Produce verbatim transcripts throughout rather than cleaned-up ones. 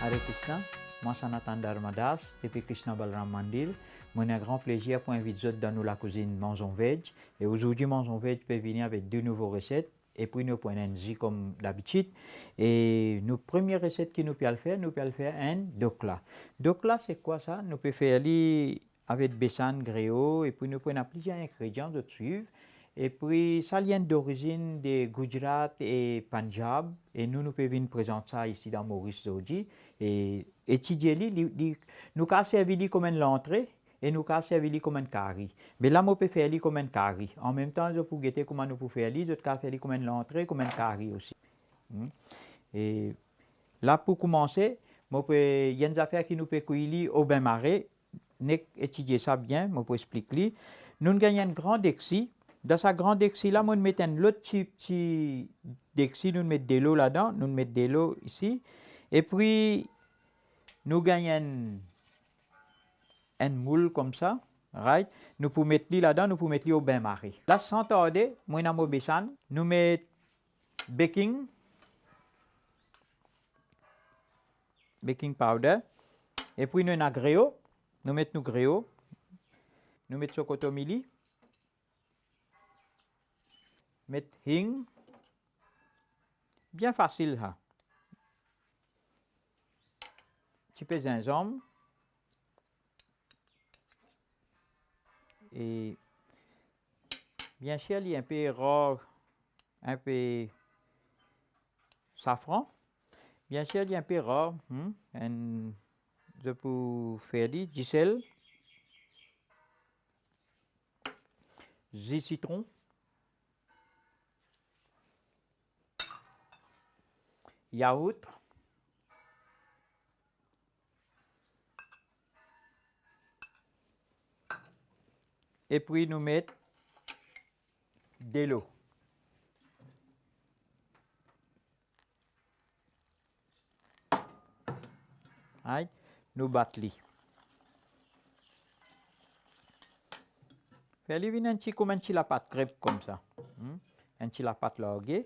Hare Krishna, mwa Sanatan Dharma Das, depi Krishna Balram Mandir. Mo ena gran plezir pou invit zot dan nou lakouzinn Manzon Veg. E azordi Manzon Veg pe vini avek de nouvo reset. Epui nou pran enn zi kom dabitid. E nou premie reset ki nou pe al fer, nou pe al fer enn dokla. Dokla se kwa sa? Nou pe fer li avek besann, greo, epui nou pran plizier ingredian, zot swiv. Epui sa li enn dorizinn de Gujarat e Punjab, e nou, nou pe vinn prezant sa isi dan Moris zordi. E etidie li, li, li, nou kav servi li kom enn lantre, e nou kav servi li kom enn kari. Me la mo pe fer li kom enn kari. Anmemtan, zot pou gete kouma nou pou fer li, zot kav fer li kom enn lantre, kom enn kari osi. Hmm. E la pou koumanse, mo pe, enn zafer ki nou pe kwi li au bain-marie, nek etidie sa bien, mo pou explik li. Nou'nn gagn enn gran deksi. Dan sa gran deksi la, mo'nn met enn lot ti, ti deksi, nou'nn met delo ladan, nou'nn met delo isi. Epui, nou gagn enn, enn moul koumsa, right? Nou pou met li ladan, nou pou met li au bain-marie. La, san tarde, mo ena mo besann, nou met baking, baking powder, epui nou ena greo, nou met nou greo, nou met so kotomili, met hing, bien fasil sa. Tipe zinzanm. E bien sir, li enpe rar, enpe safran. Bien sir, li enpe rar, hmm, enn, zot pou fer li, disel, zi sitron, yaourt, epui nou met delo. Right? Nou bat li. Fer li vinn enn ti, kouma enn ti lapat krep koumsa. Hmm? Enn ti lapat large.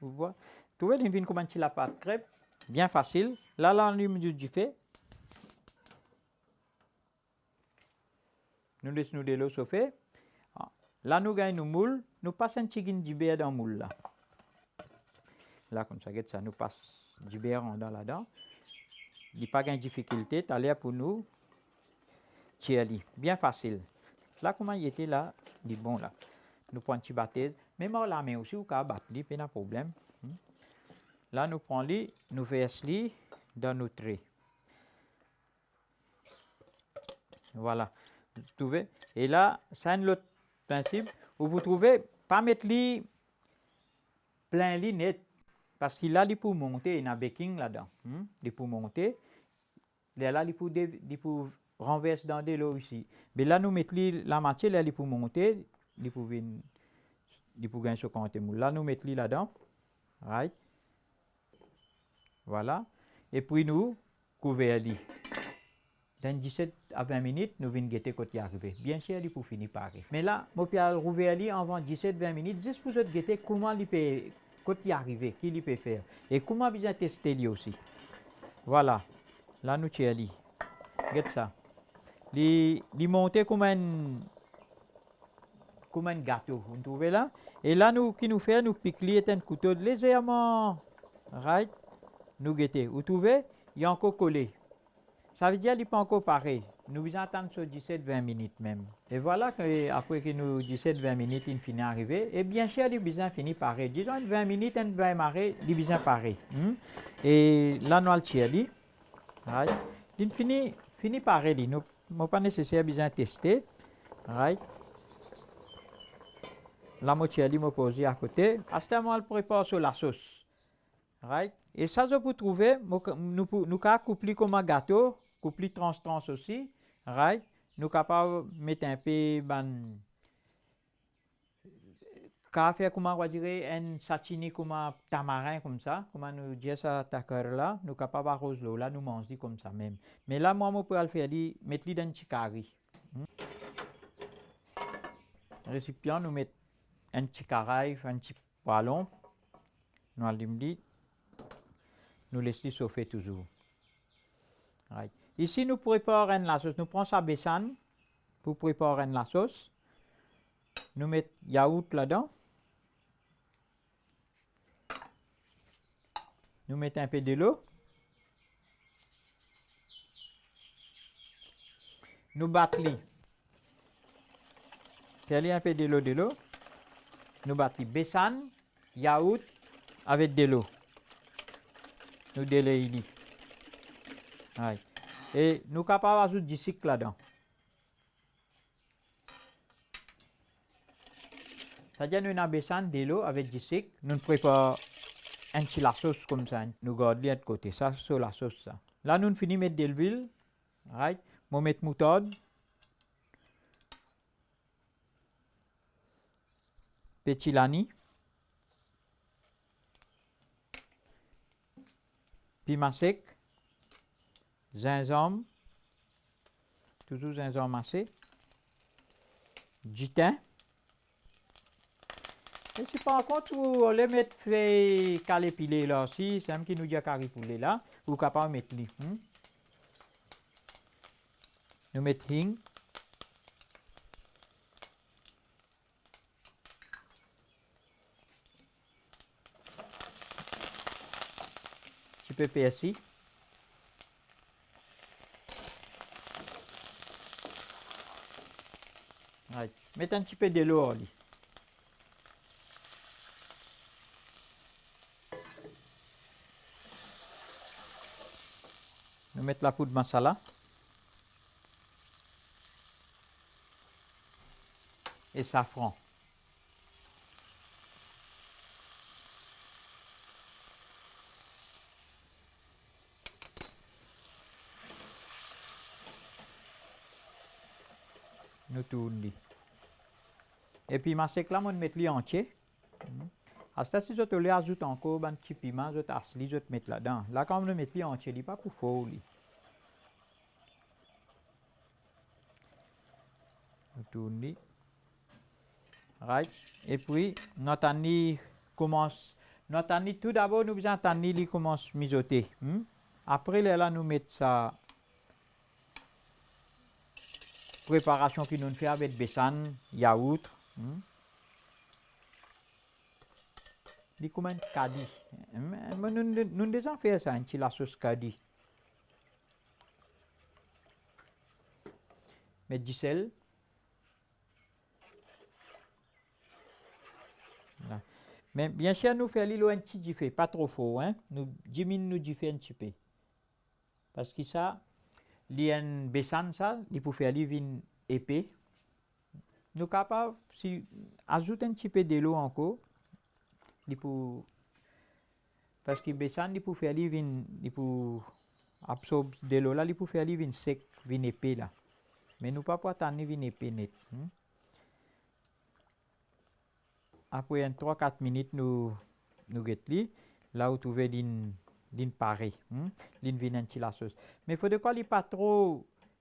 Ou vwar? Trouve, li vinn kouma enn ti lapat krep, bien fasil. La, lalim nou dife. Nou les nou delo sofe. La, nou gagn nou moul, nou pas enn tigit diber dan moul la. La, koumsa, get sa, nou pas diber andan ladan. Li pa gagn difikilte, taler pou nou tir li. Bien fasil. La, kouma li ete la, li bon la. Nou pran ti batez. Mem ar lame osi, ou kav bat li, pena problem. Hmm. La, nou pran li, nou vers li dan nou tre. Vwala. Trouve? E la, sa enn lot prinsip. Ou pou trouve, pa met li plin li net, parski la, li pou monte, ena baking ladan. Hmm? Li pou monte. Lerla, li pou de-, li pou ranvers dan delo isi. Me la, nou met li lamatie, ler li pou monte, li pou vinn, li pou gagn so kantite moul. La, nou met li ladan. Right? Vwala. Epui nou kouver li. Dan diset a vin minit, nou vinn gete kot li arive. Bien sir, li pou fini pare. Me la, mo pe al rouver li avan diset vin minit, zis pou zot gete kouma li pe, kot li arive, ki li pe fer. E kouma bizin teste li osi. Vwala. La, nou tir li. Get sa. Li, li monte kouma enn, kouma enn gato, ou trouve la? E la, nou, ki nou fer, nou pik li ek enn kouto lezerman, right? Nou gete, ou trouve, li ankor kole. Savedir li pa ankor pare. Nou bizin atann so diset vin minit mem. E vwala ke apre ki nou diset vin minit inn fini arive, e bien sir, li bizin fini pare. Dizon enn vin minit, enn vin mare, li bizin pare. Hmm? E la, nou al tir li. Right? Li fini, fini pare li. Nou, mo pa neseser bizin teste. Right? La, mo tir li, mo poze akote. Aster mo al prepar so lasos. Right? E sa zot pou trouve, mo, nou pou, nou kav koup li kouma gato, koup li trans trans osi. Right? Nou kapav met enpe bann, kav fer kouma, on va dire, enn satini kouma tamarin koumsa, kouma nou dir sa taker la, nou kapav aroz lor la, nou manz li koumsa mem. Me la, mwa, mo pou al fer li, met li dan enn ti kari. Hmm? Resipian, nou met enn ti karay, enn ti pwalon, nou alim li, nou les li sofe touzour. Right. Isi nou prepar enn lasos, nou pran sa besann pou prepar enn lasos. Nou met yaourt ladan. Nou met inpe delo. Nou bat li. Fer li inpe delo, delo. Nou bat li. Besann, yaourt avek delo. Nou deley li. Right. E nou kapav azout disik ladan. Savedir nou ena besann, delo avek disik, nou prepar enn ti lasos koumsa, nou gard li enn kote. Sa so lasos sa. La nou fini met delwil, right? Mo met moutard, peti lani, piman sek, zinzanm, touzour zinzanm ase, diten. E si par kont ou le met fey kale pile la osi, samem ki nou dir kari poule la, ou kapav met li. Hmm? Nou met hing. Tipe persi. Right. Met enn tipe delo ar li. Nou met lapoud masala e safran. Nou tourn li. Epi piman sek la, mo met li antie. Hmm. Aster si zot oule azout ankor bann ti piman, zot as li, zot met ladan. La kan nou met li antie, li pa pou for li. Nou tourn li. Right. Epi, nou atann li koumans, nou atann li, tou dabor nou bizin atann li, li koumans mizote. Hmm? Apre, lerla nou met sa preparasion ki nou fer avek besann, yaourt. Hmm? Li kouma enn kadi. Hmm? Nou, nou, nou deza fer sa, enn ti lasos kadi. Met disel. La. Me biensir, nou fer li lor enn ti dife, pa tro for, hein. Nou diminn nou dife enn tipe. Parski sa, li enn besann sa, li pou fer li vinn epe. Nou kapav si azout enn tipe delo ankor, li pou, parski besann li pou fer li vinn, li pou absorb delo la, li pou fer li vinn sek, vinn epe la. Me nou pa pou atann li vinn epe net, hmm. Apre enn trwa kat minit nou, nou get li, la ou trouve linn, linn pare, hmm? Linn vinn enn ti lasos. Me fode krwar li pa tro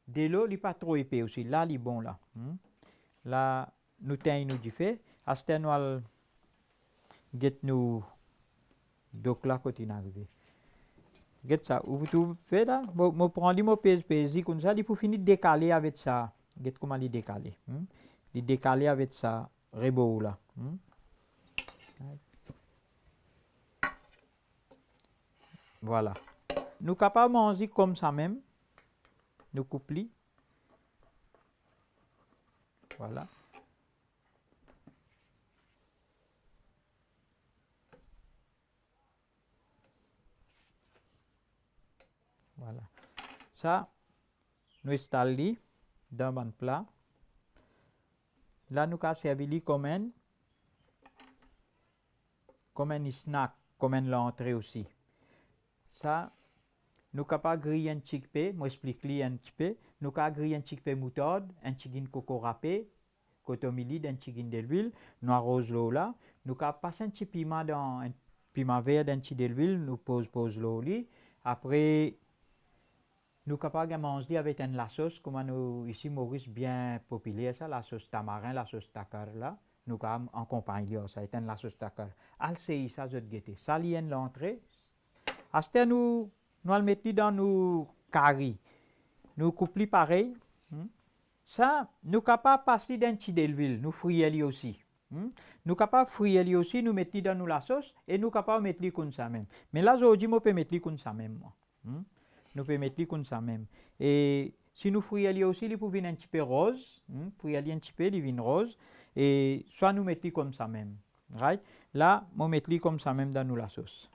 delo, li pa tro epe osi. La li bon la, hmm? La nou tegn nou dife, aster nou al get nou dok la kot inn arive. Get sa, ou trouve la, mo, mo pran li, mo pez, pez li koumsa, li pou fini dekale avek sa. Get kouma li dekale, hmm? Li dekale avek sa rebor la, hmm? Vwala. Nou kapav manz li koumsa mem. Nou koup li. Vwala. Vwala. Sa, nou instal li dan bann pla. La nou kapav servi li kouma enn, kouma enn snack, kouma enn lantre osi. Sa, nou kapav griy enn tipe, mo explik li enn tipe, nou kapav griy enn tipe moutard, enn tigit koko rape, kotomili dan enn tigit delwil, nou aroz lor la, nou kapav pas enn ti piman dan, enn piman ver dan enn ti delwil, nou poz, poz lor li. Apre, Nou kapav gagn manz li avek enn lasos, kouma nou isi Moris bien popiler sa, lasos tamarin, lasos takar la, nou kapav akonpagn li ar sa, avek enn lasos takar. Al sey sa, zot gete. Sa li enn lantre. Aster nou, nou al met li dan nou kari. Nou koup li parey. Hmm. Sa, nou kapav pas li dan enn ti delwil, nou frir li osi. Hmm? Nou kapav frir li osi, nou met li dan nou lasos e nou kapav met li koumsa mem. Me la, zordi, mo pe met li koumsa mem, mwa. Hmm? Nou pe met li koumsa mem. E si nou frir li osi, li pou vinn enn tipe roz. Hmm? Frir li enn tipe, li vinn roz. E swa nou met li koumsa mem. Right? La, mo met li koumsa mem dan nou lasos.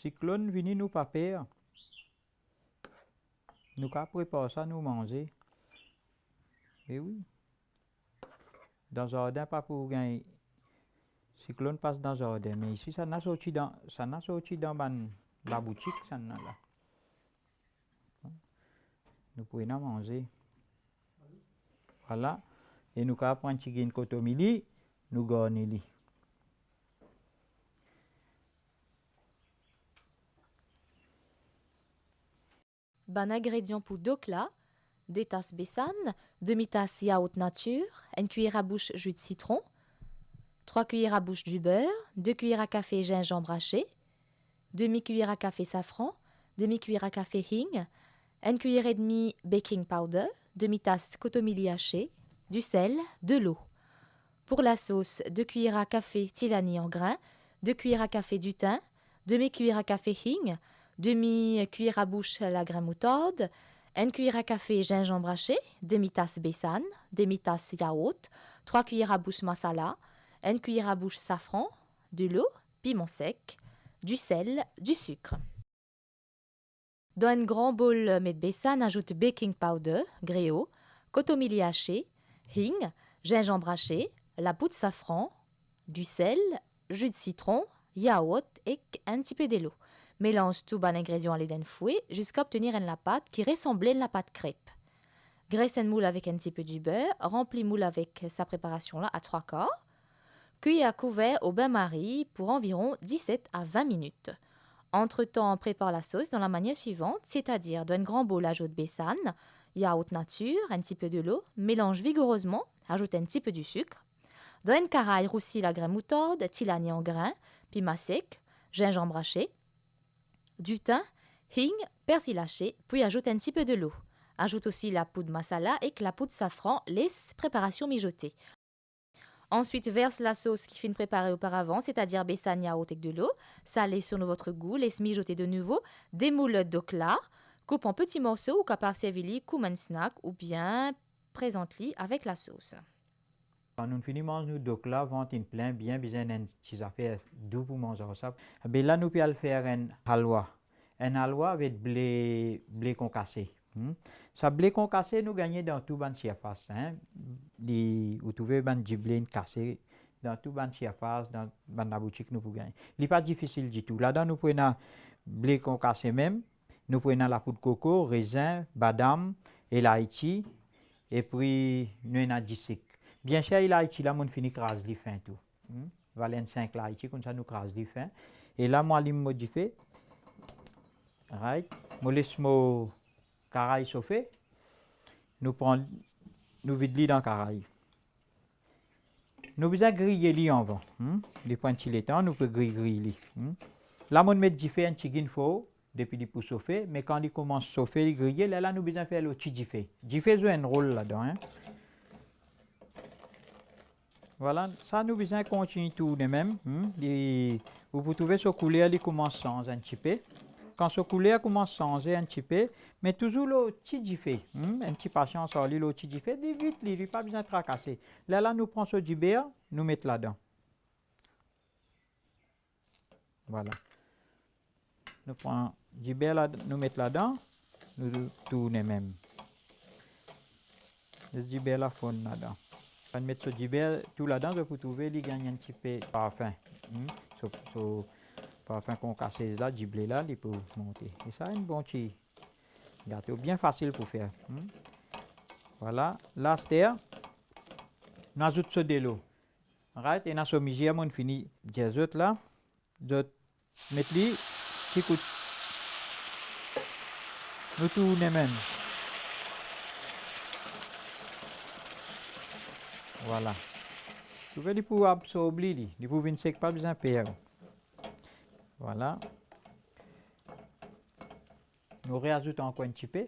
Siklonn vini, nou pa per. Nou kapav prepar sa, nou manze. E wi. Dan zardin pa pou gagn siklonn pas dan zardin, me isi sa ena sorti dan, sa ena sorti dan bann laboutik, sa ena la. Nou pou ena manze. Vwala. E nou kapav pran enn tigit kotomili, nou garni li. Bann ingredian pou dokla: de tas besann, demi tas yaourt natir, enn kuiyer a bous zi de sitron, trwa kuiyer a bous diber, de kuiyer a kafe zinzanm hache, demi kuiyer a kafe safran, demi kuiyer a kafe hing, enn kuiyer edmi baking powder, demi tas kotomili hache, disel, delo. Pou lasos, de kuiyer a kafe ti laniy an grin, de kuiyer a kafe ditin, demi kuiyer a kafe hing, demi kuiyer a bous lagrin moutard, enn kuiyer a kafe zinzanm hache, demi tas besann, demi tas yaourt, trwa kuiyer a bous masala, enn kuiyer a bous safran, delo, piman sek, disel, disik. Dan enn gran bol, met besann, azout baking powder, greo, kotomili hache, hing, zinzanm hache, lapoud safran, disel, zi de sitron, yaourt ek enn tipe delo. Melanz tou bann ingredian ale dan enn fwe ziska obtenir enn lapat ki resanble enn lapat krep. Gres enn moul avek enn tipe diber, ranpli moul avek sa preparasion la a trwa kar. Kwi a kouver o bin-mari pou anviron diset a vin minit. Antretan, prepar lasos dan lamanier swivant, setadir dan enn gran bol azout besann, yaourt natir, enn tipe delo, melanz vigorezman, azout enn tipe disik. Dan enn karay, rousi lagrin moutard, ti laniy an grin, piman sek, zinzanm hache, ditin, hing, persil hache, pi azout enn tipe delo. Azout osi lapoud masala ek lapoud safran, les preparasion mizote. Answit, vers lasos ki finn prepare oparavan, setadir besann, yaourt ek delo, sale selon votre goût, les mizote de nouvo, demoul dokla, koup an peti morso, ou kapav servi li kouma enn snack oubien prezant li avek lasos. Kan nou fini manz nou dokla, vant inn plin, bien bizin enn ti zafer dou pou manz ar sa. Be la nou pe al fer enn halwa. Enn halwa avek ble, ble konkase. Hmm? Sa ble konkase nou gagne dan tou bann sirfas, hein. Li, ou trouve bann dible inn kase dan tou bann sirfas, dan bann laboutik nou pou gagne. Li pa difisil ditou. Ladan nou pou ena ble konkase mem, nou pou ena lapoud koko, rezin, badam, elaiti, epi nou ena disik. Biensir, elaiti la, mo'nn fini kraz li fin tou. Hmm? Valer enn sink laiti, koumsa nou kraz li fin. E la, mo alim mo dife. Right? Mo les mo karay sofe. Nou pran, nou vid li dan karay. Nou bizin griy li avan. Hmm? Li pran ti letan, nou pe griy, griy li. Hmm? La, mo'nn met dife enn tigit for, depi li pou sofe, me kan li koumans sofe, li griye, lerla nou bizin fer lor ti dife. Dife zwe enn rol ladan, hein. Vwala, sa nou bizin kontign tourne mem, hmm, li, ou pou trouve so kouler li koumans sanz enn tipe. Kan so kouler koumans sanze enn tipe, me touzour lor ti dife, hmm, enn ti pasians ar li lor ti dife, li vit li, li pa bizin trakase. Lerla nou pran so diber, nou met ladan. Vwala. Nou pran diber la, nou met ladan, nou tourne mem. Les diber la fonn ladan. Kan met so diber tou ladan, zot pou trouve li gagn enn tipe parfin. Hmm? So, so parfin konkase la, dible la, li pou monte. E sa enn bon ti gato, bien fasil pou fer. Hmm? Vwala, la aster, nou azout so delo. Right, ena so mizir, mo'nn fini dir zot la. Zot met li, ti kout. Nou tourne mem. Vwala. Trouve li pou absorb li, li, li pou vinn sek, pa bizin per. Vwala. Nou reazout ankor enn tipe.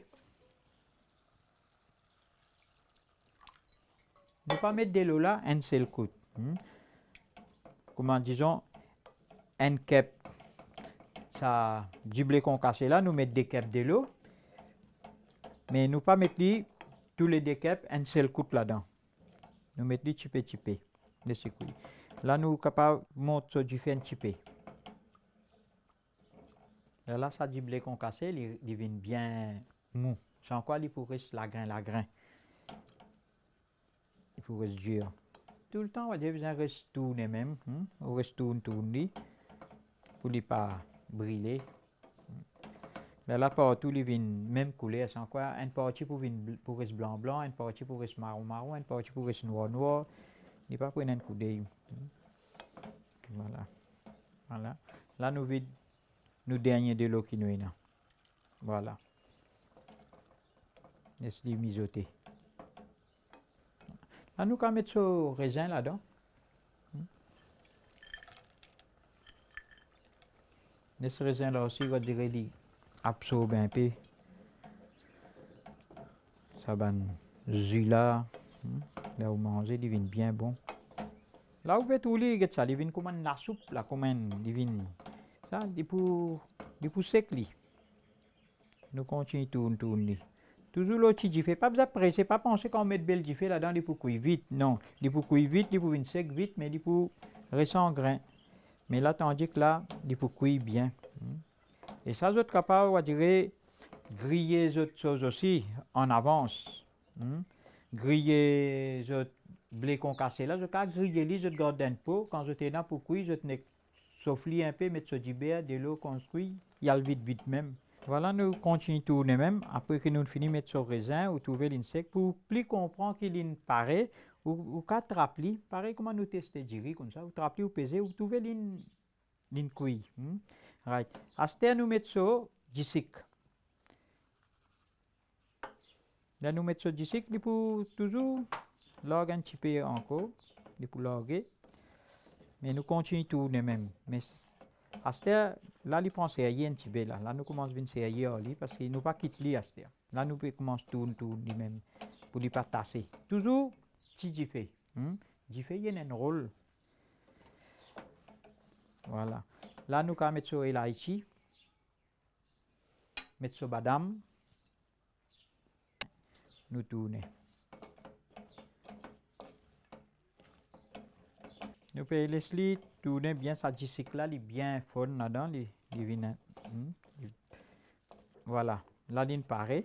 Nou pa met delo la enn sel kout. Hmm? Kouma dizon, enn kep sa dible konkase la, nou met de kep delo, me nou pa met li toule de kep enn sel kout ladan. Nou met li tipe tipe, les li kwi. La nou kapav mont so dife enn tipe. Lerla sa dible konkase, li, li vinn bien mou. Sa ankor li pou res lagrin, lagrin. Li pou res dir. Toultan, ou bizin res tourne mem, hmm? Ou res tourn, tourn li, pou li pa brile. Lerla partou li vinn mem kouler, sa ankor enn parti pou vinn bl-, pou res blan, blan, enn parti pou res maron, maron, enn parti pou res nwar, nwar. Li pa pran enn koudey. Hmm? Vwala. Vwala. La nou vid nou dernie delo ki nou ena. Vwala. Les li mizote. La nou kav met so rezin ladan. Hmm. Les rezin la osi, ou va dir li absorb enpe sa bann zi la. Hmm. Ler ou manze, li vinn bien bon. La ou pe trouv li, get sa, li vinn kouma enn lasoup la, kouma enn, li vinn, sa, li pou, li pou sek li. Nou kontign tourn, tourn li. Touzour lor ti dife, pa bizin prese, pa panse kan ou met bel dife ladan, li pou kwi vit. Non, li pou kwi vit, li pou vinn sek vit, me li pou res an grin. Me la, tandis la, li pou kwi bien. Hmm. E sa, zot kapav, ou va dir, griye zot soz osi an avans. Hmm. Griye zot ble konkase la, zot kav griye li, zot gard dan enn po, kan zot ena pou kwi, zot nek sof li enpe, met so diber, delo, kontign kwi, li al vit, vit mem. Vwala, nou kontign tourne mem. Apre ki nou fini met so rezin, ou trouve linn sek, pou pli konpran ki linn pare, ou, ou kav trap li, parey kouma nou teste diri koumsa, ou trap li, ou peze, ou trouve linn, linn kwi. Hmm? Right. Aster nou met so disik. Ler nou met so disik, li pou touzour larg enn tipe ankor, li pou large. Me nou kontign tourne mem. Me s-, aster la, li pran serye enn tipe la. La nou koumans vinn serye ar li, parski nou pa kit li aster. La nou pe koumans tourn, tourn li mem, pou li pa tase. Touzour ti dife. Hmm? Dife, li ena enn rol. Vwala. La nou kav met so elaiti. Met so badam. Nou tourne. Nou pe les li tourne bien, sa disik la, li bien fonn ladan, li, li vinn, hmm, li, vwala, la linn pare.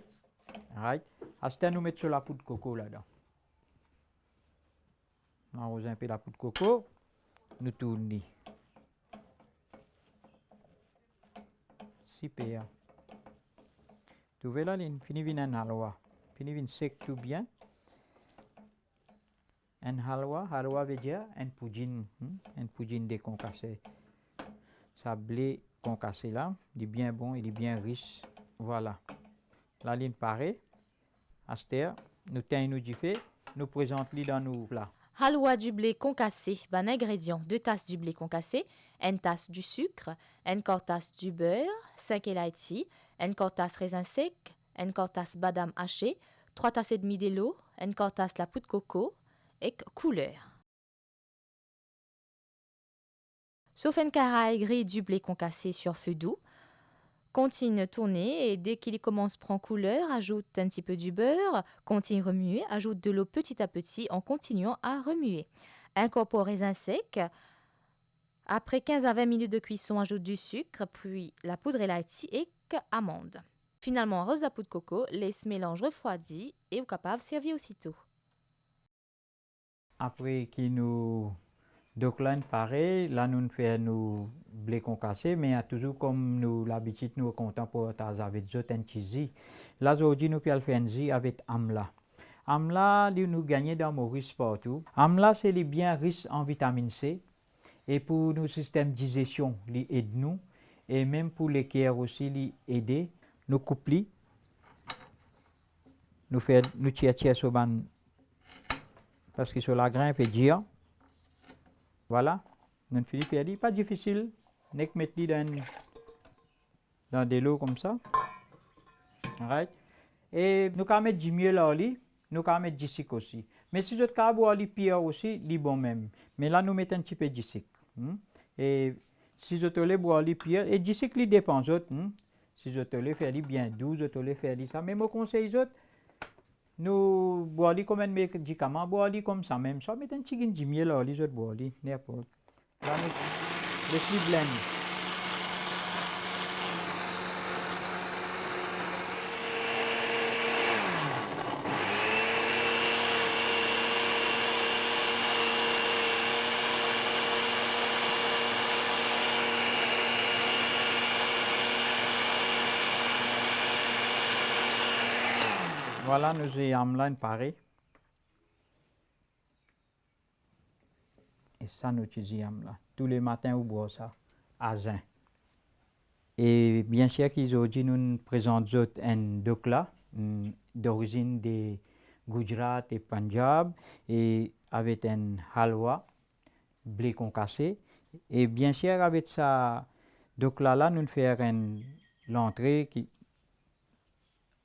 Right. Aster nou met so lapoud koko ladan. Nou aroz enpe lapoud koko, nou tourn li. Siper. Trouve la, li fini vinn enn halwa. Fini vinn sek tou bien. Enn halwa, halwa vedir enn poudinn, hmm? Enn poudinn de konkase. Sa ble konkase la, li bien bon e li bien ris. Vwala. La linn pare. Aster, nou tegn nou dife, nou prezant li dan nou pla. Halwa dible konkase, bann ingredian: de tas dible konkase, enn tas disik, enn kar tas diber, sink elaiti, enn kar tas rezin sek, enn kar tas badam ase, trwa tas edmi delo, enn kar tas lapoud koko, ek kouler. Sof enn karay gri dible konkase sur fe dou. Kontign tourne e deki li koumans pran kouler, azout enn tipe diber, kontign remie, azout delo peti a peti an kontignan a remie. Inkorpor rezin sek. Apre kinz a vin minit de kwison, azout disik, pwi lapoud elaiti ek amand. Finalman, aroz lapoud koko, les melanz refrwadi e ou kapav servi osito. Apre ki nou dokla inn pare, la nou fer nou ble konkase, me touzour kouma nou labitid, nou kontan partaz avek zot enn ti zi. La zordi nou pe al fer enn zi avek amla. Amla, li nou gagne dan Moris partou. Amla, se li bien ris an vitaminn C, e pou nou sistem dizesion, li ed nou, e mem pou leker osi, li ede. Nou koup li, nou fer, nou tir, tir so bann, parski so lagrin pe dir. Vwala, nou fini fer li, pa difisil, nek met li dan, dan delo koumsa. Right? E nou kav met dimiel ar li, nou kav met disik osi. Me si zot kav bwar li pir osi, li bon mem. Me la nou met enn tipe disik. Hmm? E si zot oule bwar li pir, e disik li depan zot, hmm? Si zot oule fer li bien dou, zot oule fer li sa. Me mo konsey zot, nou bwar li kouma enn medikaman, bwar li koumsa mem. Swa met enn tigit dimiel ar li, zot bwar li, ninport. La nou les li blend. Vwala, nou zi amla inn pare. E sa nou ti zi amla. Toulemartin ou bwar sa, a zin. E bien sir ki zordi nou prezant zot enn dokla, mm, dorizinn de Gujarat e Punjab, e avek enn halwa, ble konkase. E bien sir avek sa dokla la, nou fer enn lantre ki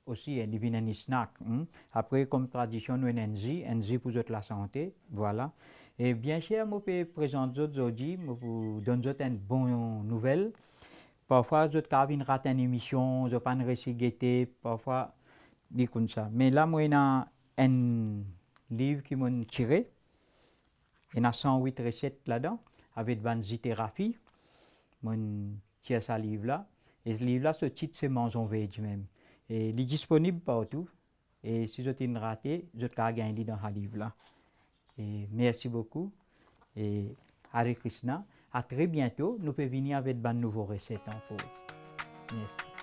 osi, eh, li vinn enn snack, hmm. Apre, kouma tradision, nou ena enn zi, enn zi pou zot lasante, vwala. E bien sir, mo pe prezant zot zordi, mo pou donn zot enn bon nouvel. Parfwa, zot kav vinn rat enn emision, zot pa'nn resi gete, parfwa, li koumsa. Me la, mo ena enn liv ki mo'nn tire, ena san wit reset ladan, avek bann zi terafi. Mo'nn tir sa liv la. E liv la, so tit se Manzon Veg mem. E li disponib partou. E si zot inn rate, zot kav gagn li dan sa liv la. E mersi boukou. E Hare Krishna. A tre biento, nou pe vini avek bann nouvo reset ankor. Mersi.